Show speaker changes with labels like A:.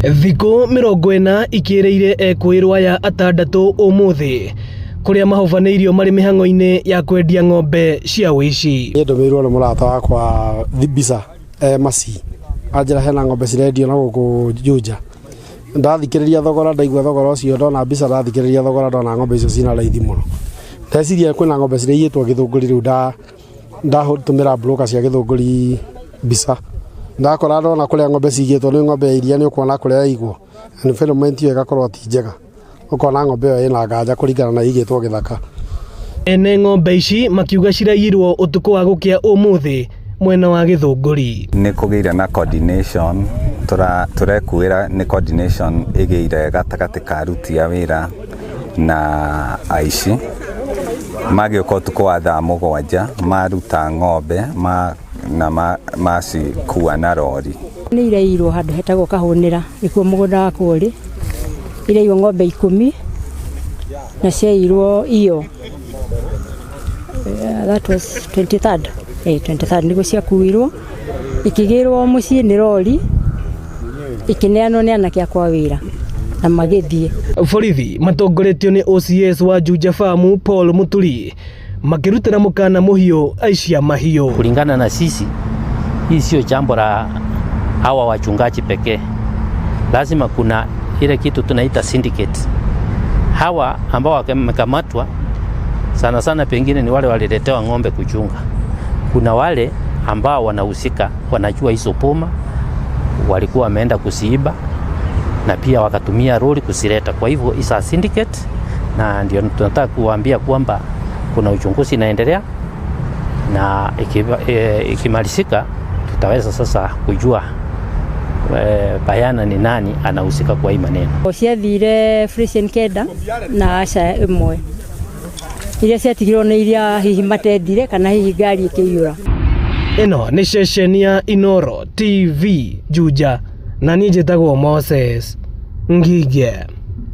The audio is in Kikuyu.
A: Thikũ 40 ikĩrĩire ekũĩrwo aya atandatũ ũmũthĩ kũrĩa mahobanĩirio marĩ mĩhang'o-inĩ ya kwendia ng'ombe cia ũici.
B: Niĩ ndũmĩirwo nĩ mũrata wakwa mbica e Masii, anjĩra hena ng'ombe cirendio na gũkũ Juja. Ndathikĩrĩria thogora ndaigua thogora ũcio ndona mbica ndathikĩrĩria thogora ndona ng'ombe icio ciĩna raithi mũno. Ndeciria kwĩna ng'ombe ciraiyĩtwo Gĩthũngũri rĩu ndatũmĩra broker cia Gĩthũngũri mbica. Ndakora ndona kũrĩa ng'ombe cigĩtwo nĩ ng'ombe ya iria nĩ ũkuona kũrĩa yaigwo, environment ĩyo ĩgakorwo ti njega. Ũkona ng'ombe ĩyo ĩna nganja kũringana na ĩigĩtwo gĩthaka.
A: Ene ng'ombe ici makiuga ciraiyirwo ũtukũ wa gũkĩa ũmũthĩ mwena wa Gĩthũngũri.
C: Nĩ kũgĩire na coordination, tũrekuĩra nĩ coordination ĩgĩire gatagatĩ ka aruti a wĩra na aici. Magĩũka ũtukũ wa thaa 7 maruta ng'ombe na macikua na rori.
D: Nĩ iraiyirwo handũ hetagwo Kahũnĩra, nĩkuo mũgũnda wakwa ũrĩ. Iraiywo ng'ombe 10 na ciaiyirwo iyo. That was 23rd. 23rd nĩguo ciakuirwo. Ikĩgĩrwo mũciĩ nĩ rori, ikĩneanwo nĩ anake akwa a wĩra na magĩthiĩ.
A: Borithi matongoretio nĩ OCS wa Juja Farm Paul Muturi makĩrutĩra mũkana mũhiũ aici a mahiũ.
E: Kulingana na sisi, hii sio jambo la hawa wachungaji pekee. Lazima kuna ile kitu tunaita syndicate. Hawa ambao wamekamatwa sana sana pengine ni wale waliletewa ng'ombe kuchunga. Kuna wale ambao wanahusika, wanajua hizo boma walikuwa wameenda kuziiba na pia wakatumia lori kuzileta. Kwa hivyo is a syndicate, na ndio tunataka kuwaambia kwamba kuna uchunguzi inaendelea na ikimalizika tutaweza sasa kujua bayana ni nani anahusika kwa hii maneno.
D: Ciathire Frisian 9 na Aca 1. Iria ciatigirwo nĩ iria hihi matendire kana hihi ngari ĩkĩiyũra.
A: Ĩno nĩ ceceni ya Inoro TV Juja na niĩ njĩtagwo Moses Ngige.